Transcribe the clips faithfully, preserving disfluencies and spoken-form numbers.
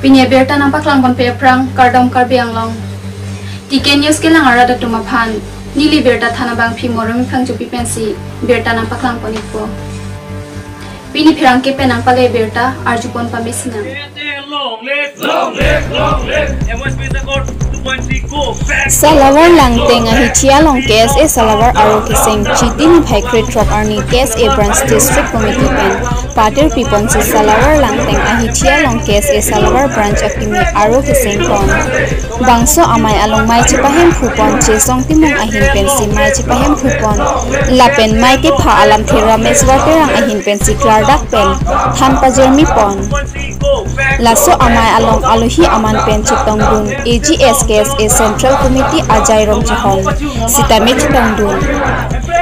Pini abirta nangpaklangponpe aphrang kardom Karbi Anglong. T K News kelang arat atum aphan neli birta than abangpi Moremi Phangchopi pensi birta nangpaklangpon-ikpo. Pini pherangke pen nangpale birta arjupon pamesinang. Long live, long live, long live. M Y P Accord two point three go back. Salawar Langteng ahithi along K S A Salawar Aro Keseng Chiti niphai krethrok arni K S A Branch District Committee pen patirpiponsi Salawar Langteng ahithi along K S A Salawar Branch akimi Aro Keseng pon bangso amei along mei chepahemphupon Chesong Timung ahin pensi mei chepahemphupon lapen mei kepha alamthe Rameshwar Terang ahin pensi klardak pen than pajirmipon. Laso amei along alohi aman pen chetongdun A G S K S A Central Committee Ajai Rongchehon sitame chetongdun.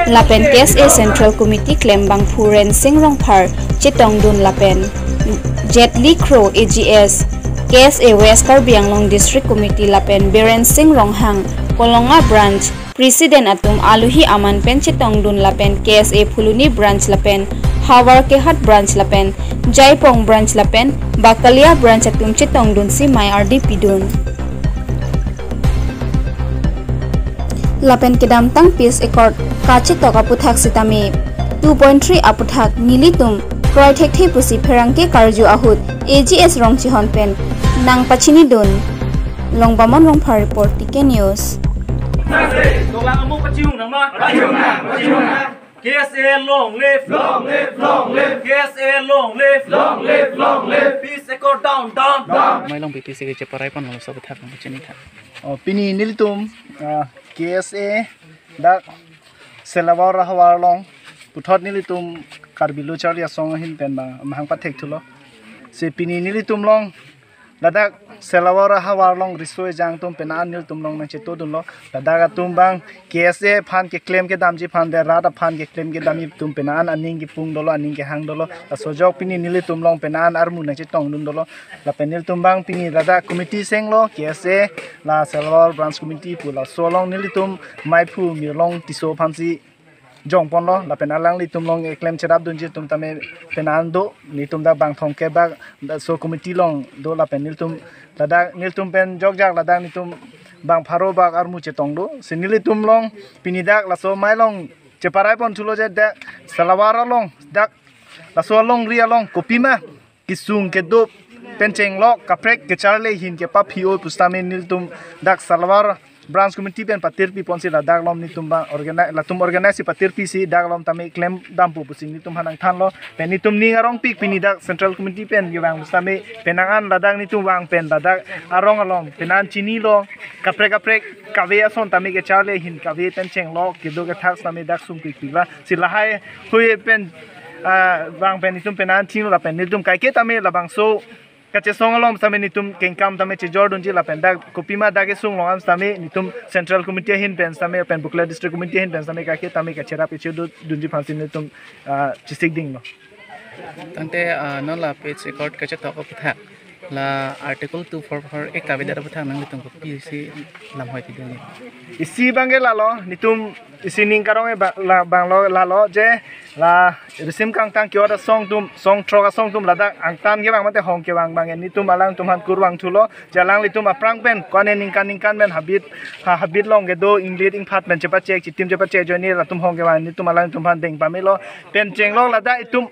Lapen K S A Central Committee klembangphu Rensing Rongphar chetongdun lapen Jetli Kro A G S, K S A West Karbi Anglong District Committee lapen Biren Sing Ronghang, Kolonga Branch President atum alohi aman pen chetongdun lapen K S A Phuloni Branch lapen Howraghat Branch lapen Jaipong Branch lapen Bakalia Branch atum chetongdunsi mei ardi pidun. Lapen kedamtang Peace Accord kachetok aputhak sitame two point three aputhak nelitum kroi thekthe pusi pherangke karju ahut A G S Rongchehon pen nangpachinidun. Longbamon Rongphar report, T K News. Toklang amo pachihung nang ma? Pachihung nang, pachihung nang. K S A long live. Long live, long live. K S A long live. Long live, long live. Peace Accord down, down, down. Mei along P P C ke cheparai pon lo sob thak nang chini thak. Oh, pini nelitum, ah, K S A dak Salawar havar along puthot nelitum Karbi Lo Charli Asong ahin pen bang mahang pathek thulo. Si pini nelitum along ladak Salawar havar along riso ejang atum penan nelitum along nangchetongdunlo. Ladak atum bang K S A aphan keklem kedamji aphan de rat aphan keklem kedamji atum penan aning kepung dolo, aning kehang dolo. Laso ajok pini nelitum along penan armu nangchetongdun dolo. Lapen nelitum bang pini ladak committee senglo K S A la Salawar Branch Committee pu laso along nelitum meiphu Mirlong Tisso aphansi jongponlo lapen alanglitum along eklem cherapdunji atum tame penan do, nelitum dak bang thomkep bak laso committee along do lapen nelitum ladak nelitum pen jokjak ladak nelitum bang pharo bak armu chetong do. Si nelitum along pini dak laso mei along cheparai pon thulo je dak Salawar along dak laso alongri along kopima kesung kedo pen chenglok kaprek kecharli ahin kepaphi-o pusitame nelitum dak Salawar Branch Committee pen patirpiponsi ladak along nelitum bang organize latum organize si patirpisi dak along tame klem dampo pusi nelitum aphan nangthanlo. Pen nelitum ning arongpik pini dak Central Committee pen kevang pusitame penang an ladak nelitum vang pen ladak arong along penan chinilo kaprek kaprek kave ason tame kecharli ahin kave pen chenglok kedo kethak sitame dak sungpikpikla. Si lahai hui pen, ah, vang pen nelitum penan chinglo lapen nelitum kaike tame labangso kachesong along sitame nelitum kengkam tame chejordunji lapen dak kopima dak kesung along an sitame nelitum Central Committee ahin pen sitame pen Bokalia District Committee ahin pen sitame kaike tame kacherap kechedo dunji aphansi nelitum, ah, chesikdinglo. Tangte, ah, non la Peace Accord kachetok aputhak la Article two four four A kavedet aputhak nanglitum kopisi lamhoi pidunji? Isi abangke lalo, nelitum isi ning karong e ba-, la banglo lalo je la risim kangtang ke-ot asong atum, song throk asong atum ladak angtan kevang mate hong kevang abang nelitum alangtum aphan kurvang thulo. Je alanglitum aphrang pen ko-an ningkan ningkan pen habit, ha, habit along kedo inglit ingphat pen chepachek chitim chepachek ajoine latum hong kevang nelitum alangtum aphan deng pamelo. Pen chenglok ladak itum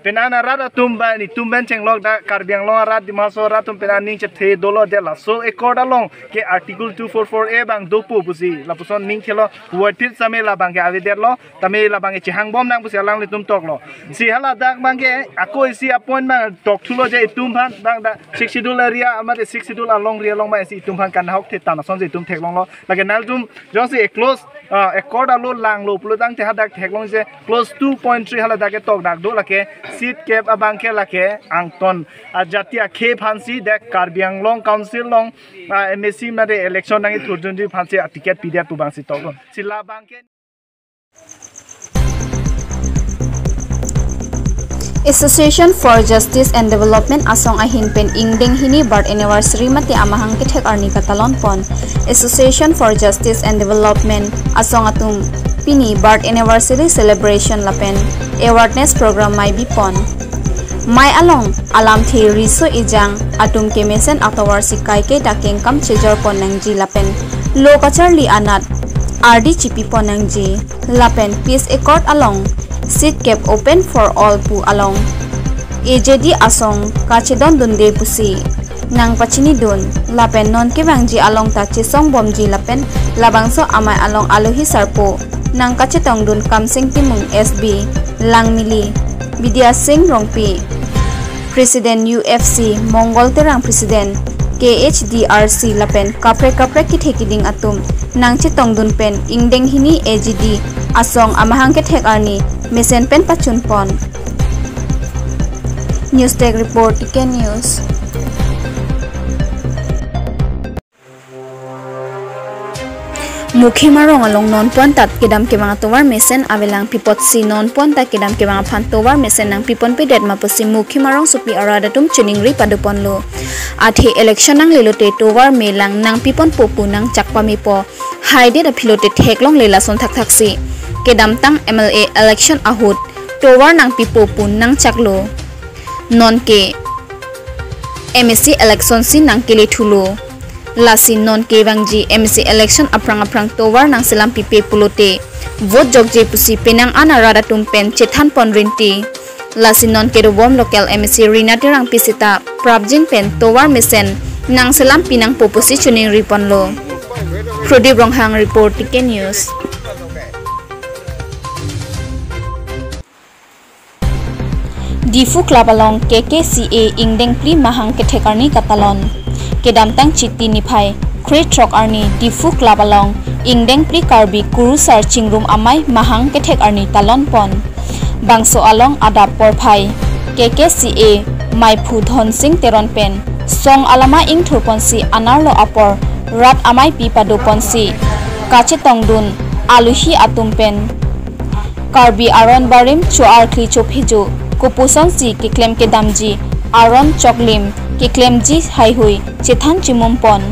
penan arat atum ba nelitum pen chenglok dak Karbi Anglong arat, Dima Hasao arat atum penan ning chethe dolo de laso accord along ke Article two four four A bang dopo pusi lapuson ning thelo, puvoiphit sitame labangke avedetlo, tame labangke chehangbom nang pusi alanglitum toklo. Si haladak abangke ako isi a-point bang tok thulo je itum aphan bang dak Sixth Schedule area mate Sixth Schedule alongri along bang isi itum aphan kanahok thetan asonsi itum theklonglo. Lake nangtum jongsi e clause, ah, accord alo langlo pulo tangte hadak theklong je clause two point three haladak ketok dak do lake seat cap abangke lake angton ajati akhei aphansi dak Karbi Anglong Council along, ah, M A C mate election nangkethurdunji aphansi a-ticket pidet pu bangsi toklo. Si labangke Association for Justice and Development asong ahin pen ingdeng hini birth anniversary mate amahang kethek arni katalonpon. Association for Justice and Development asong atum pini birth anniversary celebration lapen awareness program meibipon. Amei along alamthe riso ejang atum kemesen atovar si kaike ta kengkam chejor pon nangji lapen lo kacharli anat ardi chipi pon nangji lapen peace accord along seat kep open for all pu along A J D asong kachedondunde pusi nangpachinidun lapen non kevangji along ta chesong bomji lapen labangso amei along alohi sarpo nangkachetongdun Kamsing Timung S B, Langmili, Bidya Sing Rongpi, President U F C, Mongol Terang President, K H D R C lapen kaprek kaprek kethe kiding atum nangchetongdun pen ingdeng hini A J D asong amahang kethek arni mesen pen pachun pon. News Desk Report, T K News. Mukhim arong along non puan tat kedam kevang atovar mesen avelang pi apotsi non puan tat kedam kevang aphan tovar mesen nangpi ponpedet ma pusi Mukhim arongsopi arat atum choningri pado ponlo. Athe election nangle lote tovar me lang nangpi ponpo pu nangchak pamepo. Haidet aphi lote theklongle lason thakthaksi kedamtang M L A election ahut tovar nangpipo pu nangchaklo. Nonke M A C election si nangkelethulo. Lasi nonke vangji M A C election aphrang aphrang tovar nangselam pipe pulote vote jokje pusi penang an arat atum pen chethan pon rinti. Lasi nonke dobom local M A C Rina Terangpi seta prapjin pen tovar mesen nangselam pi nangpo pusi choningri ponlo. Pradip Ronghang report, T K News. Diphu Club along K K C A ingdeng phli mahang kethek arni katalon. Kedamtang Chiti niphai krethrok arni Diphu Club along ingdeng phli Karbi Kurusar Chingrum Amei mahang kethek arni talon pon. Bangso along adap porphai K K C A meiphu Dhonsing Teron pen song alama ingthur ponsi anerlo apor rat amei pi pado ponsi kachetongdun alohi atum pen Karbi aron barim cho-arkli chophejo kopusonsi keklem kedamji aron choklim keklemji haihui chethan chimum pon.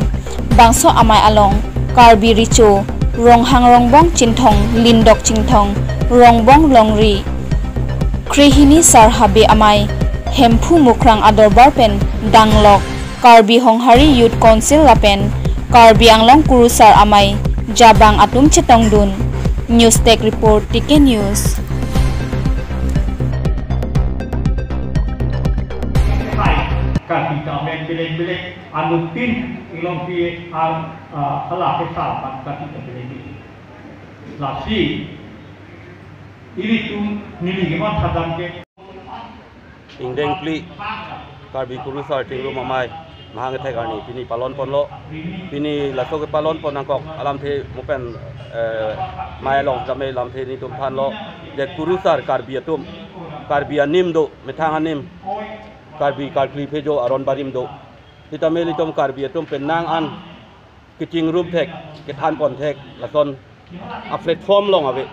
Bangso amei along Karbi Recho, Ronghang Rongbong Chinthong, Lindok Chinthong, Rongbong Longri, Krehini Sar Habe Amei, Hemphu Mukrang Adorbar pen danglok Karbi Honghari Youth Council lapen Karbi Anglong Kurusar Amei jabang atum chetongdun. News Desk Report, T K News. Hai, kati ta amen belek belek, anuttin ilong pi al, ah, ala ke salpan kati ta belek belek. Lasi, ilitum neli kematha dam ke. Ingdeng phli Karbi Kurusar Chingrum Amei mahang kethek arni pini palon ponlo. Pini laso kepalon pon nangkok alamthe mo pen, eh, mei along tame alamthe nelitum thanlo. Je Kurusar Karbi atum, Karbi anim do, methang anim, Karbi karkli phejo aron barim do. Sitame ilitum Karbi atum penang an kechingrum thek, kethan pon thek, lason a-platform along ave.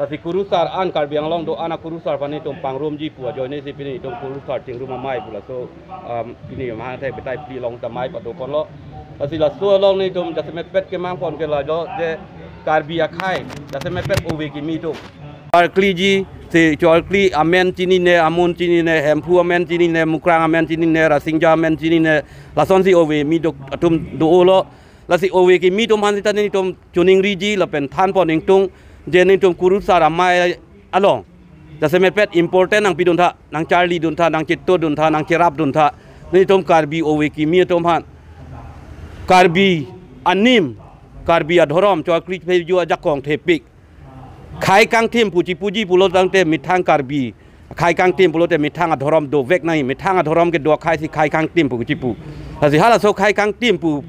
Lasi Kurusar an Karbi Anglong do-an aKurusar aphan nelitum pangrumji pu ajoine si pini nelitum Kurusar Chingrum Amei pu laso, um, pini mahang thek betai phli along ta mei pado ponlo. Lasi laso along nelitum jasemetpet kemang pon ke lajo je Karbi akhei jasemetpet ove kimi atum. Karkliji, si cho-arkli amen chinine, amun chinine, Hemphu amen chinine, Mukrang amen chinine, Rasingja amen chinine, lasonsi ove kimi do atum dolo. Lasi ove kimi atum aphan seta nelitum choningriji lapen than pon ingtung je nelitum Kurusar Amei along jasemetpet important nangpiduntha, nangcharliduntha, nangchetoduntha, nangcherapduntha. Nelitum Karbi ove kimi atum aphan Karbi anim, Karbi adhorom, cho-arkli phejo ajakong thepik. Khei kangthim pu chipuji pulo tangte methang Karbi khei kangthim pulote methang adhorom dovek nangji, methang adhorom kedo akhei si khei kangthim pu chipu. Lasi halaso khei kangthim pu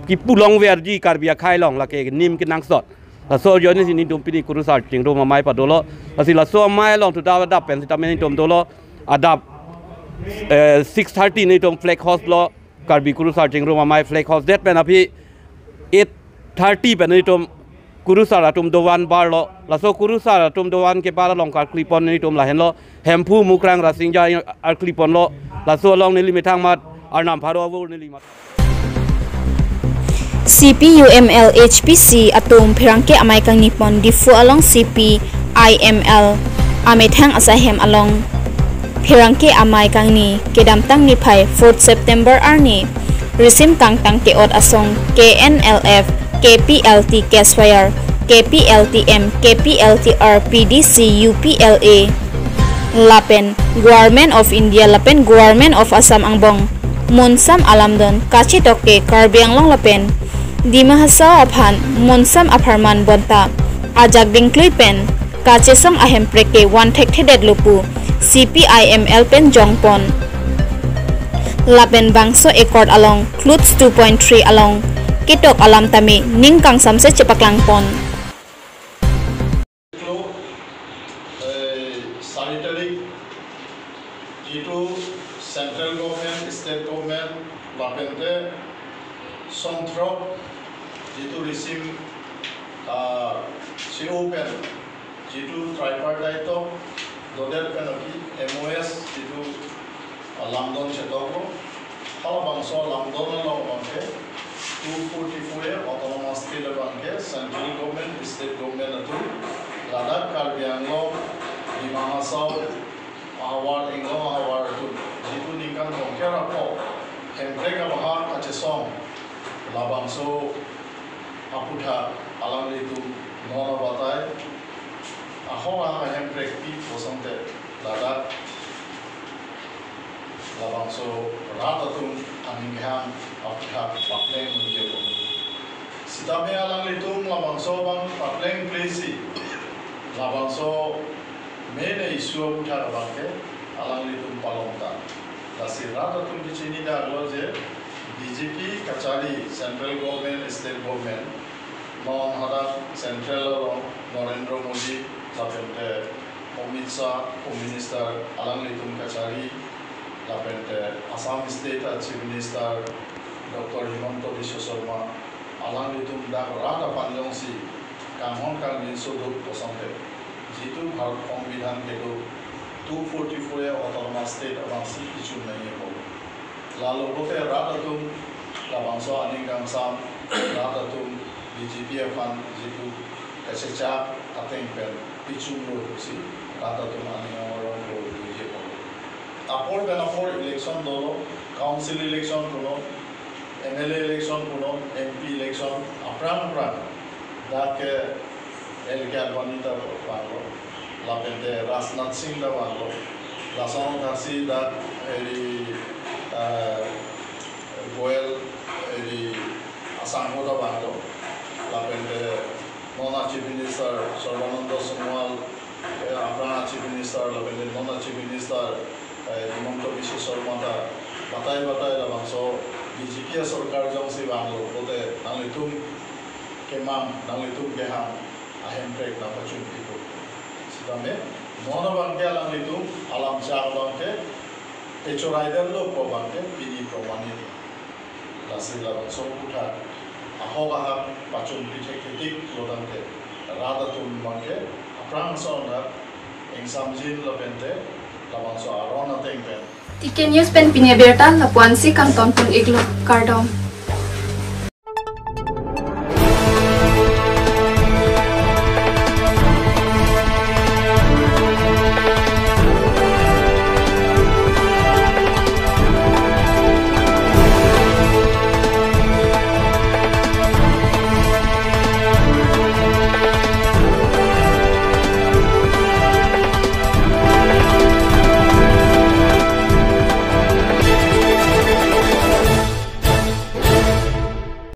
kipu longverji Karbi akhei along lake nim kenangsot. Laso ajoine si nelitum pini Kurusar Chingrum Amei padolo. Lasi laso amei along thu adap adap pen sitame nelitum dolo. Adap, eh, six thirty nelitum flag hoist lo. Karbi Kurusar Chingrum Amei flag hoist det pen aphi eight thirty pen nelitum Kurusar atum dovan barlo. Laso Kurusar atum dovan kebar along karkli pon nelitum lahenlo. Hemphu Mukrang Rasingja arkli ponlo. Laso along neli methang amat Arnam Pharo Awur neli mat. C P I M L H P C atum pherangke amei kangni pon Diphu along C P I M L amethang asai hem along Pherangke amei kangni kedamtang niphai fourth September arni risim kangtang ke-ot asong K N L F, K P L T Cash Wire, K P L T M, K P L T R, P D C, U P L A lapen Government of India lapen Government of Assam angbong monsam alamdon kachetok ke Karbi Anglong lapen Dima Hasao aphan monsam apharman bonta ajak dingklui pen kachesong ahemprek ke van thekthedetlo pu C P I M L pen jongpon. Lapen bangso accord along clause two point three along ketok alam tame ning kangsamse chepaklangpon. এই চাৰি তাৰিখ যিটো central government, state government, লাপেণ্টে চন্থ্ৰক যিটো ৰিচিম চি অ' পেন যিটো ট্ৰাইপাৰ্টাইটক দদেৰ পেনকি এম অ' এছ যিটো lamdon chetoklo, halabangso lamdon along abangke two forty-four A autonomous state abangke central government, state government atum ladak Karbi Anglong, Dima Hasao ahavar, Inglong ahavar atum jitu ningkan bongker apok hemprek abahak kachesong labangso aputhak alanglitum non abatai ahok ahak hemprek pi kosonte ladak labangso rat atum aning kehang aputhak papleng unjepon. Sitame alanglitum labangso abang papleng plesi labangso main issue aputhak abangke alanglitum palongta. Lasi rat atum kechini daklo je B J P kachari central government, state government, non hadak central along Narendra Modi lapente Amit Shah, Home Minister, alanglitum kachari, lapente Assam State a Chief Minister Doctor Himanta Biswa Sarma, alanglitum dak rat aphan jongsi kanghon kangjinso do kosonte, jitu Bharat Songbidhan kedo two forty-four A autonomous state abangsi kichun nangji apot. Lalo pote rat atum labangso aning kangsam, rat atum B J P aphan jitu kachechak ateng pen kichunlo pusi rat atum aning aronglo puji apot. Apor pen apor election dolo, council election punon, M L A election punon, M P election, aphrang aphrang dak ke L K Advani ta vanglo, lapente Rajnath Singh ta vanglo, lason thaksi dak eri, eh, Goel eri asangho ta vanglo, lapente non a Chief Minister Sarbananda Sonowal, eh, aphrang a Chief Minister, lapente non a Chief Minister, eh, Himanta Biswa Sarma ta batai batai labangso B J P a sorkar jongsi vanglo pote nanglitum kemang, nanglitum kehang ahemprek nangpachun pipo. Sitame non abangke alanglitum alam chak abangke pechoraidetlo pu abangke pini promanit. Lasi labangso aputhak ahok ahak pachun pithek thekthe lo tangte rat atum abangke aphrang ason dak ingsamjin lapente labangso aron ateng pen. T K News pen pini abirta lapu-ansi kangtonpon-iklo, kardom.